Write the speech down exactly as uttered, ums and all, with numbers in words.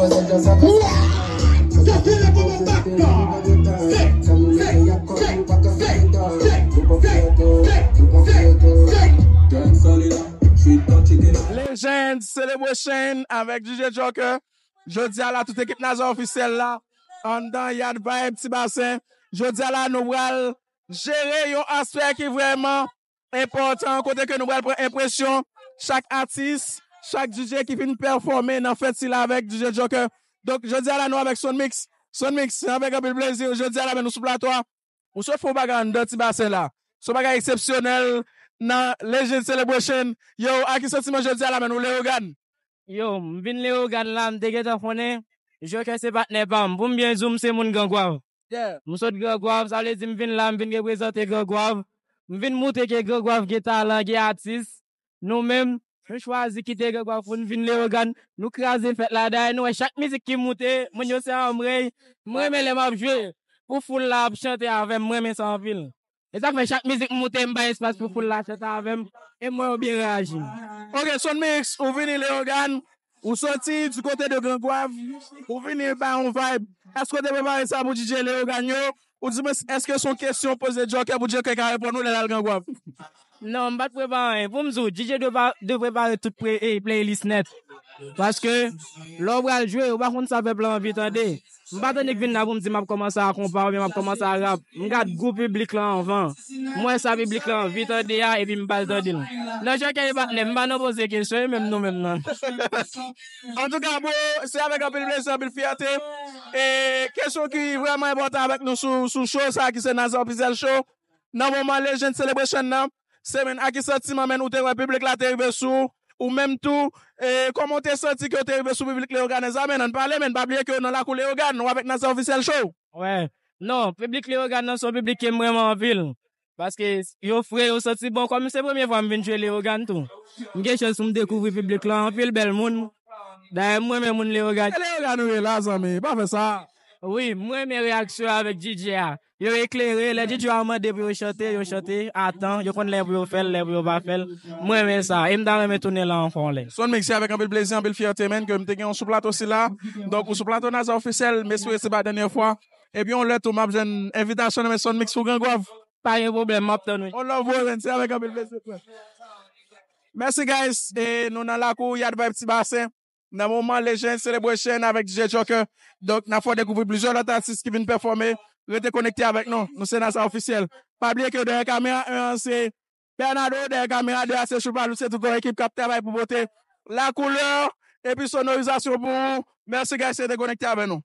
Sa se le bon baka. Fake, fake, fake, fake, fake, fake, fake, fake, fake. Legend Celebration avèk D J Joker. Jodi a la, tout ekip Naza Ofisyèl la anndan Yard Vibe Ti Basen. Jodi a la, nou pral jere yon aspè ki vrèman enpòtan, kote ke nou pral pran enpresyon chak atis, chak D J ki vin pèfòme nan fèt sila avèk D J Joker. Donk, jodi a la, nou avèk Son Mix. Son Mix, se avèk anpil plezi, jodi a la, men nou sou plato a. Ou sot fè yon bagay anndan Ti Basen la. Se yon bagay eksepsyonèl nan Legend Celebration. Yo, a ki santiman jodi a la, men nou Leyogàn? Yo, m vin Leyogàn la, m te gentan konnen Joker se patnè pa m. Pou m byen di w, m se moun Gran Gwav. Yeah. M sot Gran Gwav, sa vle di m vin la, m vin reprezante Gran Gwav. M vin moutre ke Gran Gwav gen talan, gen atis. Nou menm, nou chwazi kite Gran Gwav pou n vin Leyogàn. Nou kraze fèt la. Dayè, nou wè chak mizik ki moute, moun yo se anmwey. M renmen lè m ap jwe, pou foul la ap chante avè m, m renmen sa anpil. E sa k fè chak mizik m moute, m bay espas pou foul la chante avè m. E m wè yo byen reyaji. Ok, Son Mix, ou vini Leyogàn, ou soti du kote de Gran Gwav, ou vini bay yon vibe. Èske w te prepare sa pou D J Leyogàn yo? Ou di mwen, èske se yon kesyon w poze Joker pou Joker ka reponn ou lè l al Gran Gwav? Non, m pa t prepare anyen. Pou m di w, D J dwe pa, dwe prepare tout pre, e, playlist nèt. Paske, lè w pral jwe, ou pa konn sa pèp la anvi tande. M pa t annik vin la pou m di m ap kòmanse a konpa oubyen m ap kòmanse a rap. M gad gou piblik la anvan. M wè sa piblik la anvi tande a, epi m ba l tande l. Non, Joker e patnè m, m pa nan poze kesyon, e menm nou menm nan. Antouka, bro, se avèk anpil plezi, anpil fyète. E kesyon ki vrèman enpòtan avèk nou sou, sou show sa ki se Naza Official Show. Nan moman Legend Celebration nan, se men a ki santiman men ou te wè piblik la te rive sou ou, ou menm tou, e kòman w te santi ke w te rive sou piblik Leyogàn? Ann pale, men pa bliye ke w nan lakou Leyogàn, ou avèk Naza Official Show. Wè. Non, piblik Leyogàn nan se yon piblik ke m renmen anpil. Paske yo fre, yo santi bon. Kòm se premye fwa m vin jwe Leyogàn tou, m gen chans pou m dekouvri piblik la, anpil bèl moun. Dayè, m renmen moun Leyogàn. E Leyogàn ou ye la, zanmi, pa fè sa. Wi, m renmen reyaksyon avèk D J a. Yo eklere, lè D J a mande pou yo chante, yo chante a tan, yo konn lè pou yo fè l, lè pou yo pa fè l. M renmen sa, e m ta renmen tounen la ankò yon lè. Son Mix, se avèk anpil plezi, anpil fyète, menn, ke m te gen w sou plato sila. Donk, ou sou plato Naza Official, m espere se pa dènyè fwa. Epi yon lè tou, m ap jwenn envitasyon nan men Son Mix pou Gran Gwav. Pa gen pwoblèm, m ap tann ou. On love, bro, menn, se avèk anpil plezi, frè. Mèsi, guys. E nou nan lakou Yard Vibe Ti Basen. Nan moman Legend Celebration avèk D J Joker. Donk, n ap fè w dekouvri plizyè lòt atis ki vin pèfòme. Rete konekte avèk nou. Nou se Naza Official. Pa bliye ke dèyè kamera en an se Bernardo, dèyè kamera de a se Choupa Lou, se tout yon ekip k ap travay pou pote la koulè epi sonorizasyon pou ou. Mèsi, guys, rete konekte avèk nou.